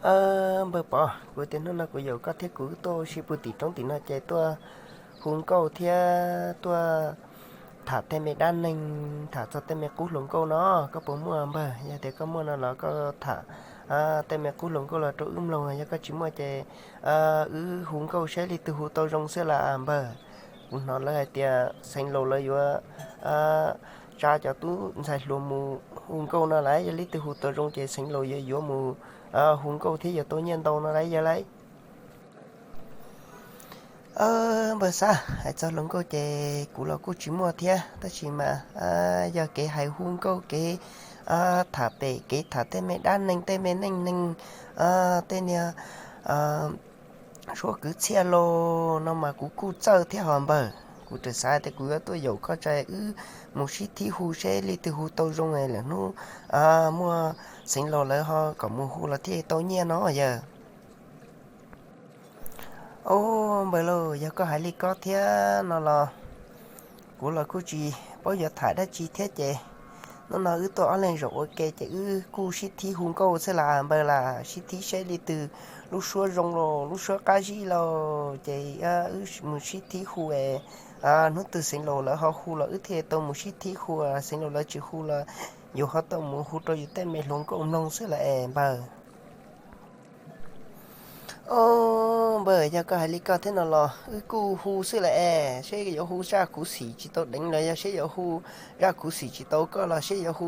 Npawg Pov, kuv tias hnub no kuv yaum koj thiab kuv tuaj ua si puag tim roob tim no ces tuaj hu nkauj thiab tuaj tham tej me dab neeg, tham txog tej me qub hluas nkauj no. Koj puas muaj npawg? Yog tias koj muaj no los koj tham tej me qub hluas nkauj los rau wb mloog. Yog koj tsis muaj ces wb hu nkauj saib leej twg hu tau zoo xwb las npawg. Kuv hnov lawv hais tias xeev laus lawv yuav tsa cov tub ntxhais hluas mus hu nkauj no lawm. Yog leej twg hu tau zoo ces xeev laus yuav yuav mus hu nkauj thiab yuav tau nyiaj ntau no lawm yog lauj. Npawg Xab, hais txog hluas nkauj ces kuv los kuj tsis muaj thiab, tab sis mas yog kev hais hu nkauj, kev tham pem, kev tham tej me dab neeg, tej me neej neeg, tej niag suab kwv txhiaj los no mas kuv kuj txawj thiab hos npawg. Kuv txawm xav tias kuv yuav tuaj yaum koj tsa wb mus sib thib hu seb leej twg hu tau zoo lawm hnub muaj xeev laus lawv ho kom mus hu los thiaj tau nyiaj no yawg. Au, npawg lauj, yog koj hais li ko thiab no los kuv los kuj tsis paub yuav tham dab tsi thiab ces hnub no wb tuaj ob leeg zaum ua ke ces wb kuj sib thib hu nkauj xwb las npawg, lam sib thib saib leej twg lub suab zoo los lub suab qab zib los ces wb mus sib thib hu es hnub twg xeev laus lawv ho hu los wb thiaj tau mus sib thib hu, xeev laus lawv tsis hu los yus ho tau mus hu rau yus tej me hluas nkauj mloog xwb las es npawg. Au, npawg, yog koj hais li ko thiab no los wb kuj hu xwb las es, seb yuav hu zaj khuv xim tsis tau deev los yog seb yuav hu zaj khuv xim tsis tau koj los seb yuav hu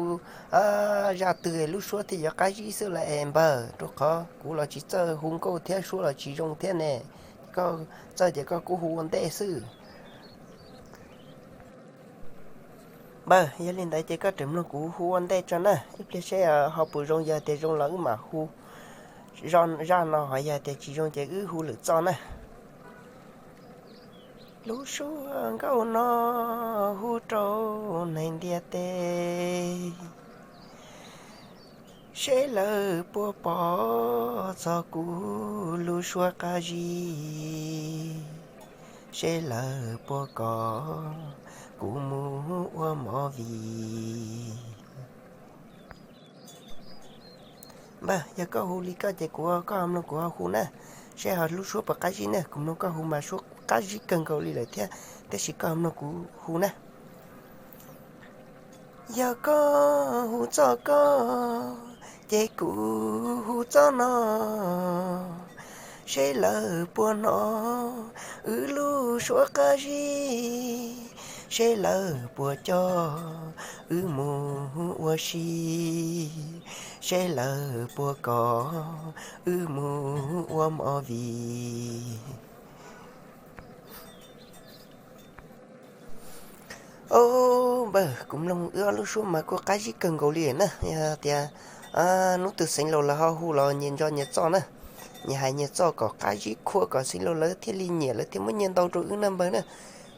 zaj twg lub suab thiaj yuav qab zib xwb las es npawg, rau qhov kuv los tsis txawj hu nkauj thiab suab los tsis zoo thiab ne. Koj txawj ces koj kuj hu ua ntej xwb. Npawg, yog li ntawd ces koj ram mloog kuv hu ua ntej tso na, ib pliag seb ho puas zoo, yog tias zoo los wb mam hu zaj no, ho yog tias tsis zoo ces wb hu lwm txoj na. Lub suab nkauj no hu rau neeg ntiaj teb, seb lawv puas pom txog kuv lub suab qab zib, seb lawv puas kom kuv mus ua movie. Npawg, yog koj hu li koj ces kuv, koj ho mloog kuv ho hu na, seb ho lub suab puas qab zib na. Kuv mloog koj hu mas suab qab zib kawg nkaus li lawm thiab, tiam sis koj ho mloog kuv hu na. Yog koj hu txoj koj, ces kuv hu txoj no, seb lawv puas hnov wb lub suab qab zib, seb lawv puas coj wb mus ua si, seb lawv puas kom wb mus ua movie. Au, npawg, kuv mloog wb ob lub suab mas kuj qab zib kawg nkaus li na. Yog tias hnub twg xeev laus lawv ho hu los nyias nco nyias txoj na, nyias hais nyias txoj kom qab zib khua kom xeev laus lawv thiaj li nyiam, lawv thiaj muab nyiaj ntau rau wb na npawg na.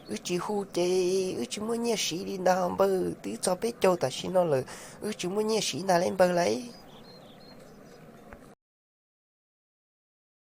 Wb tsis hu ces wb tsis muaj nyiaj siv li ntag npawg, twb txog peb caug tam sim no lawm, wb tsis muaj nyiaj siv ntag li npawg lauj.